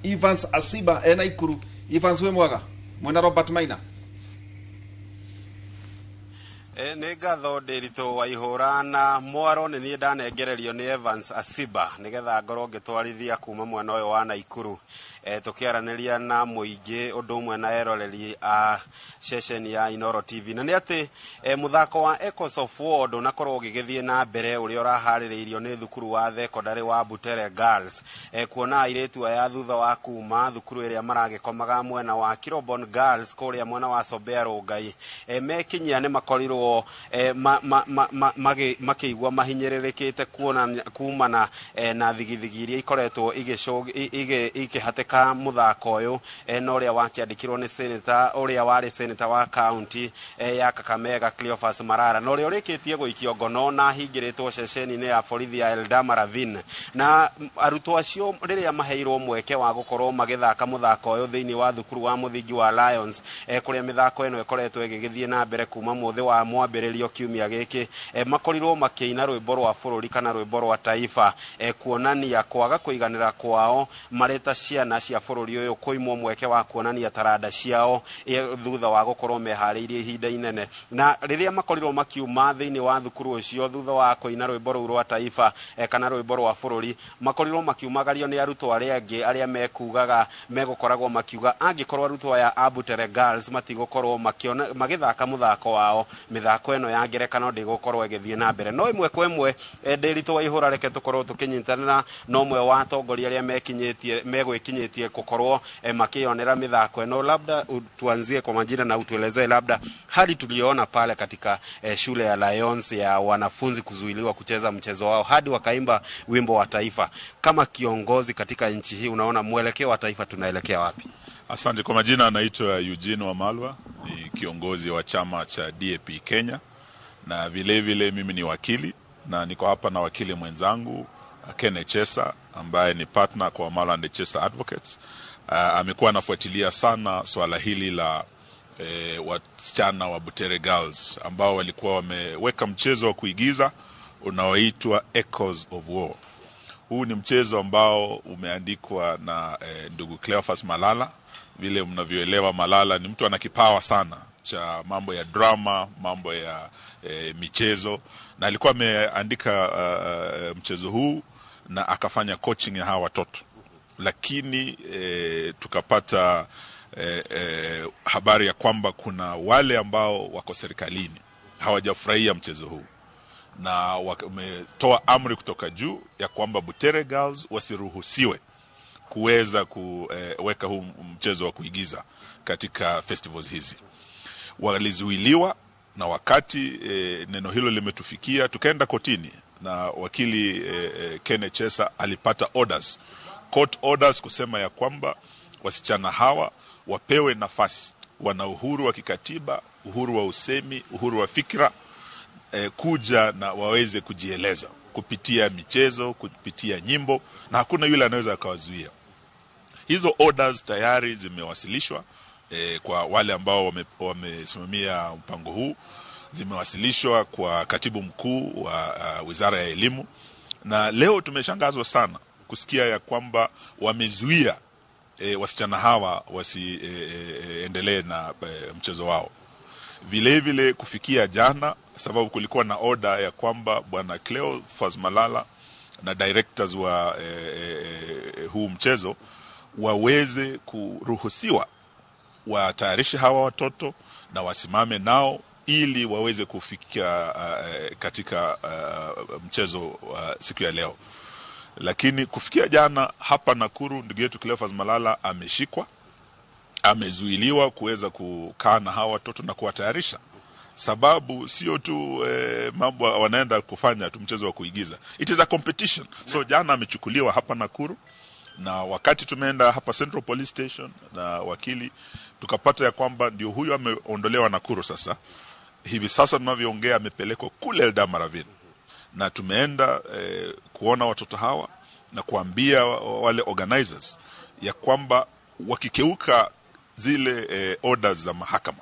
Evans Asiba ena Ikuru. Evans, wĩ mwega mwena Robert Maina? Nĩ ngatho Ndĩritũ wa Ihũra na mwaro. Nĩ niĩ ndanengererio nĩ Evans Asiba nĩgetha ngorwo ngĩtwarithia kuma mwena ũyũ wa Naikuru, tũkĩaranĩria na mũingĩ ũndũ ũmwe na eroreri a ceceni ya Inoro TV. Na nĩ atĩ mũthako wa Echoes of War ndũnakorwo ũgĩgĩthiĩ na mbere, ũrĩa ũraharĩrĩirio nĩ thukuru wa thekondarĩ wa Butere Girls, kuona airĩtu aya thutha wa kuma thukuru ĩrĩa maragĩkomaga mwena wa Kirobon Girls kũrĩa mwena wa Sobea Rongai, mekinyia nĩ makorirwo makĩigua mahinyĩrĩrĩkĩte kuona kumana na thigithigi iria ikoretwo ikĩhatĩka mũthako ũyũ, na ũrĩa wakĩandĩkirwo nĩ senator, ũrĩa warĩ senator wa kaunti ya Kakamega, Cleophas Malala, na ũrĩa ũrĩkĩtie gũikio ngono na ahingĩrĩtwo ceceni-inĩ ya borithi ya Eldama Ravine. Na arutwo acio rĩrĩa maheirwo mweke wa gũkorwo magĩthaka mũthako ũyũ thĩinĩ wa thukuru wa mũthingi wa Lions, kũrĩa mĩthako ĩno ĩkoretwo ĩgĩgĩthiĩ na mbere kuma mũthĩ wa mwambĩrĩrio kiumia gĩkĩ, makorirwo makĩina rwĩmbo rwa bũrũri kana rwĩmbo rwa taifa, kuonania kwaga kũiganĩra kwao marĩ ta ciana cia bũrũri ũyũ kũimwo mweke wa kuonania taranda ciao, thutha wa gũkorwo meharĩirie ihinda inene. Na rĩrĩa makorirwo makiuma thĩinĩ wa thukuru ũcio thutha wa kũina rwĩmbo rũu rwa taifa, kana rwĩmbo rwa bũrũri, makorirwo makiumagario nĩ arutwo arĩa angĩ arĩa mekugaga megũkoragwo makiuga angĩkorwo arutwo aya a Butere Girls matigũkorwo makĩona magĩthaka mũthako wao, mĩthako ĩno ya ngerekano ndĩgũkorwo ĩgĩthiĩ na mbere. No ĩmwe kwa ĩmwe, Ndĩritũ wa Ihũra, reke tũkorwo tũkĩnyitanĩra na ũmwe wa atongoria arĩa mekinyĩtie megwĩkinyĩtie gũkorwo makĩonera mĩthako ĩno. Labda tuanzie kwa majina na utuelezee labda hali tuliyoona pale katika shule ya Lions ya wanafunzi kuzuiliwa kucheza mchezo wao hadi wakaimba wimbo wa taifa. Kama kiongozi katika nchi hii, unaona mwelekeo wa taifa tunaelekea wapi? Asante. Kwa majina anaitwa Eugene Wamalwa, ni kiongozi wa chama cha DAP Kenya, na vile vile mimi ni wakili na niko hapa na wakili mwenzangu Ken Echesa ambaye ni partner kwa Wamalwa and Echesa Advocates. Amekuwa anafuatilia sana swala hili la wasichana wa Butere Girls ambao walikuwa wameweka mchezo wa kuigiza unaoitwa Echoes of War. Huu ni mchezo ambao umeandikwa na ndugu Cleophas Malala. Vile mnavyoelewa, Malala ni mtu ana kipawa sana cha mambo ya drama, mambo ya michezo, na alikuwa ameandika mchezo huu na akafanya coaching ya hawa watoto, lakini tukapata habari ya kwamba kuna wale ambao wako serikalini hawajafurahia mchezo huu na wametoa amri kutoka juu ya kwamba Butere Girls wasiruhusiwe kuweza kuweka huu mchezo wa kuigiza katika festivals hizi. Walizuiliwa, na wakati neno hilo limetufikia, tukaenda kotini na wakili Ken Echesa alipata orders, court orders kusema ya kwamba wasichana hawa wapewe nafasi, wana uhuru wa kikatiba, uhuru wa usemi, uhuru wa fikra, kuja na waweze kujieleza kupitia michezo, kupitia nyimbo, na hakuna yule anaweza akawazuia. Hizo orders tayari zimewasilishwa kwa wale ambao wamesimamia mpango huu, zimewasilishwa kwa katibu mkuu wa Wizara ya Elimu, na leo tumeshangazwa sana kusikia ya kwamba wamezuia wasichana hawa wasiendelee na mchezo wao. Vile vile kufikia jana, sababu kulikuwa na oda ya kwamba bwana Cleophas Malala na directors wa huu mchezo waweze kuruhusiwa watayarishe hawa watoto na wasimame nao ili waweze kufikia katika mchezo wa siku ya leo. Lakini kufikia jana hapa Nakuru, ndugu yetu Cleophas Malala ameshikwa, amezuiliwa kuweza kukaa na hawa watoto na kuwatayarisha, sababu sio tu mambo wanaenda kufanya tu mchezo wa kuigiza, it is a competition. So jana amechukuliwa hapa Nakuru, na wakati tumeenda hapa Central Police Station na wakili, tukapata ya kwamba ndio huyo ameondolewa Nakuru. Sasa hivi sasa tunavyoongea amepelekwa kule Eldama Ravine, na tumeenda kuona watoto hawa na kuambia wale organizers ya kwamba wakikeuka zile orders za mahakama,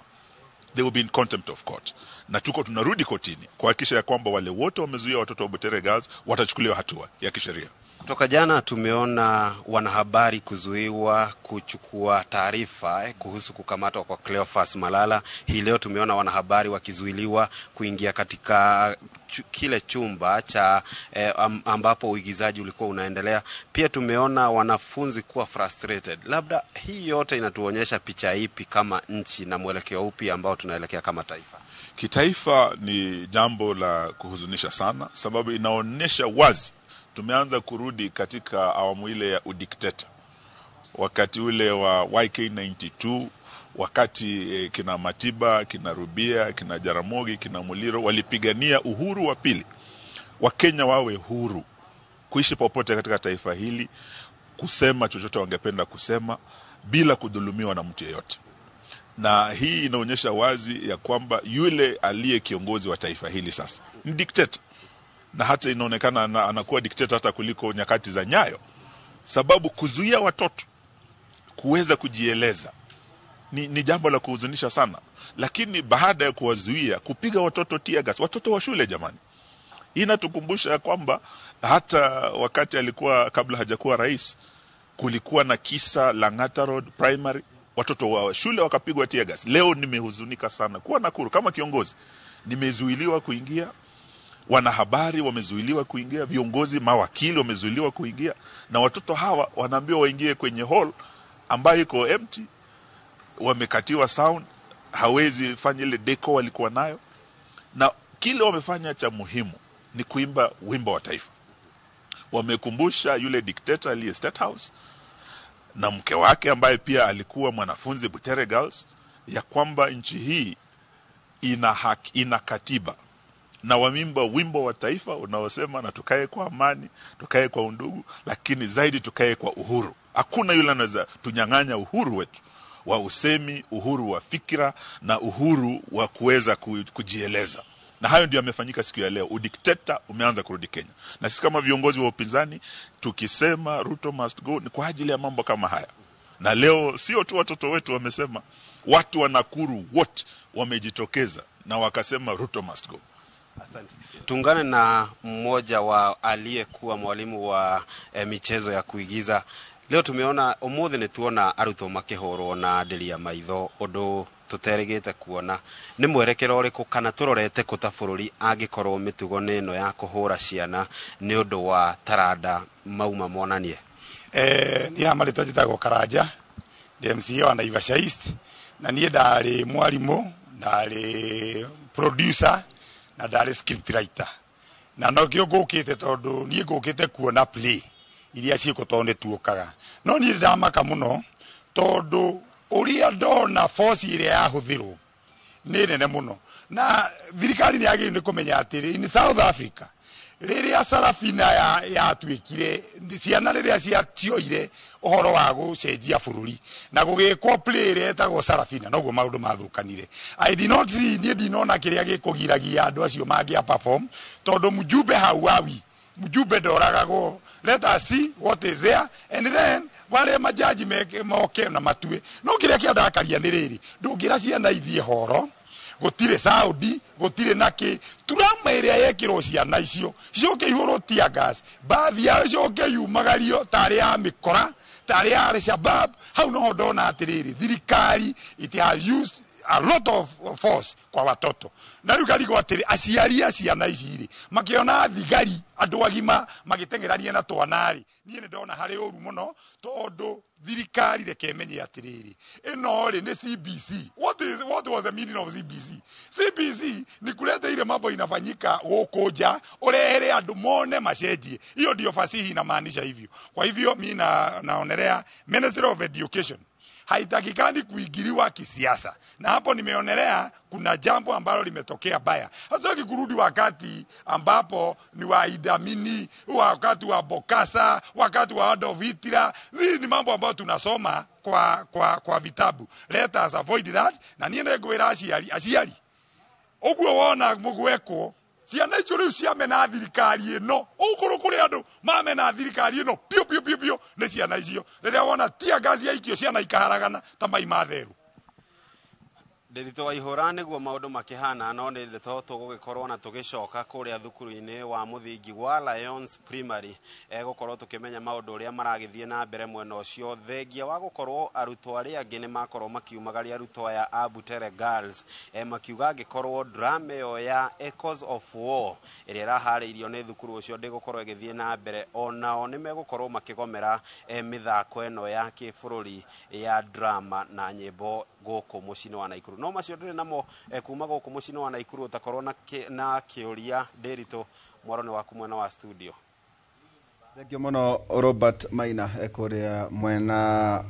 they will be in contempt of court, na tuko tunarudi kotini kuhakikisha ya kwamba wale wote wamezuia watoto wa Butere Girls watachukuliwa hatua ya kisheria. Kutoka jana tumeona wanahabari kuzuiwa kuchukua taarifa kuhusu kukamatwa kwa Cleophas Malala. Hii leo tumeona wanahabari wakizuiliwa kuingia katika kile chumba cha ambapo uigizaji ulikuwa unaendelea. Pia tumeona wanafunzi kuwa frustrated. Labda hii yote inatuonyesha picha ipi kama nchi na mwelekeo upi ambao tunaelekea kama taifa? Kitaifa ni jambo la kuhuzunisha sana, sababu inaonyesha wazi tumeanza kurudi katika awamu ile ya udikteta, wakati ule wa YK92, wakati kina Matiba, kina Rubia, kina Jaramogi, kina Muliro walipigania uhuru wa pili, Wakenya wawe huru kuishi popote katika taifa hili, kusema chochote wangependa kusema bila kudhulumiwa na mtu yeyote. Na hii inaonyesha wazi ya kwamba yule aliye kiongozi wa taifa hili sasa ni dikteta, na hata inaonekana anakuwa dikteta hata kuliko nyakati za Nyayo, sababu kuzuia watoto kuweza kujieleza ni jambo la kuhuzunisha sana. Lakini baada ya kuwazuia kupiga watoto tear gas, watoto wa shule jamani, hii inatukumbusha kwamba hata wakati alikuwa kabla hajakuwa rais, kulikuwa na kisa Lang'ata Road Primary, watoto wa shule wakapigwa tear gas. Leo nimehuzunika sana kuwa Nakuru kama kiongozi, nimezuiliwa kuingia, wanahabari wamezuiliwa kuingia, viongozi, mawakili wamezuiliwa kuingia, na watoto hawa wanaambiwa waingie kwenye hall ambayo iko empty, wamekatiwa sound, hawezi fanya ile deco walikuwa nayo. Na kile wamefanya cha muhimu ni kuimba wimbo wa taifa. Wamekumbusha yule dikteta aliye State House na mke wake ambaye pia alikuwa mwanafunzi Butere Girls, ya kwamba nchi hii ina haki, ina katiba, na wameimba wimbo wa taifa unaosema na tukae kwa amani, tukae kwa undugu, lakini zaidi tukae kwa uhuru. Hakuna yule anaweza tunyang'anya uhuru wetu wa usemi, uhuru wa fikira na uhuru wa kuweza kujieleza. Na hayo ndio yamefanyika siku ya leo. Udikteta umeanza kurudi Kenya. Na sisi kama viongozi wa upinzani tukisema Ruto must go ni kwa ajili ya mambo kama haya. Na leo sio tu watoto wetu wamesema, watu wa Nakuru wote wamejitokeza na wakasema Ruto must go. Asante. Tuungane na mmoja wa aliyekuwa mwalimu wa michezo ya kuigiza. Leo tumeona umuthi ni tuona arutwo makihurwo na ndiri ya maitho, undu tuterigite kuona. Ni mwerekero uriku kana turorete ku ta bururi angikorwo mitugo ni ino ya kuhura ciana ni undu wa taranda mauma monanie? Ni marĩtwa njĩtagwo Karanja, ndi MCA wa Naivasha East, na niĩ ndarĩ mwarimu, ndarĩ producer na ndarĩ script writer. Na nokĩo ngũkĩte tondũ niĩ ngũkĩte kuona play iria ciĩkwo tondũ nĩtuũkaga. No niĩ ndamaka mũno tondũ ũrĩa ndona force ĩrĩa yahũthĩrwo nĩ nene mũno. Na thirikari nĩ yagĩrĩirwo nĩ kũmenya atĩrĩ, in South Africa rĩrĩa Sarafina yatuĩkire, ciana rĩrĩa ciatioire ũhoro wa gũcenjia bũrũri na gũgĩkwo play ĩrĩa ĩtagwo Sarafina, noguo maũndũ mathũkanire. I did not see, niĩ ndinona kĩrĩa gĩkũgiragia andũ acio mangĩa perform, tondũ mjumbe hauawi, mjumbe ndoragagwo. Let us see what is there and then wale majaji moke na matue. No kĩrĩa kĩandakaria nĩ rĩrĩ, ndũngĩra ciana ithiĩ horo, gũtirĩ Saudi, gũtirĩ nakĩ, turama ĩrĩa yekĩrwo ciana icio ciũke ihũrwo tear gas, bathi yao icoke yumagario tarĩ ya mĩkora, tarĩ ya Al-Shabaab. Hau noho ndona atĩrĩrĩ, thirikari it has used a lot of force kwa watoto. Na rĩu ngarigwo atĩrĩ, aciari a ciana ici rĩ, makĩona thigari andũ agima magĩteng'erania na twana rĩ, niĩ nĩ ndona harĩ ũru mũno, tondũ thirikari reke ĩmenye atĩrĩrĩ, ĩno rĩ nĩ CBC. What was the meaning of CBC? CBC ni kuleta ile mambo inafanyika gũkũ nja, ũrehere andũ mone macenjie. Hiyo ndio fasihi inamaanisha hivyo. Kwa hivyo mi naonelea Ministry of Education haitakikani kuingiliwa kisiasa. Na hapo nimeonelea kuna jambo ambalo limetokea baya. Hatutaki kurudi wakati ambapo ni wa Idi Amin, wakati wa Bokassa, wakati wa Adolf Hitler. Hii ni mambo ambayo tunasoma kwa vitabu. Let us avoid that. Na niende ngwira aciari. Ũguo wona mũgwekwo, ciana icio rĩu ciamena thirikari ĩno, ũkũrũ kũrĩ andũ mamena thirikari ĩno piũ piũ piũ piũ nĩ ciana icio. Rĩrĩa wona tear gas yaikio ciana ikaharagana ta mai ma therũ. Ndĩritũ wa ihũra nĩguo maũndũ makĩhana, no nĩ ndeto tũgũgĩkorwo na tũgĩcoka kũrĩa thukuru-inĩ wa mũthingi wa Lions Primary, gũkorwo tũkĩmenya maũndũ ũrĩa maragĩthiĩ na mbere mwena ũcio, thengia wa gũkorwo arutwo arĩa angĩ nĩ makorwo makiumagaria arutwo aya a Butere Girls, makiuga angĩkorwo drama ĩyo ya Echoes of War ĩrĩa ĩraharĩirio nĩ thukuru ũcio ndĩgũkorwo ĩgĩthiĩ na mbere, onao nĩ megũkorwo makĩgomera mĩthako ĩno ya kĩbũrũri ya drama na nyĩmbo gũkũ mũciĩ-inĩ wa Naikuru. No macio ndĩrĩ namo kuma gũkũ mũciĩ-inĩ wa Naikuru. Ũtakorwo na kĩũria, Ndĩritũ, mwaro nĩ waku mwena wa studio. Thank you mũno, Robert Maina, kũrĩa mwena.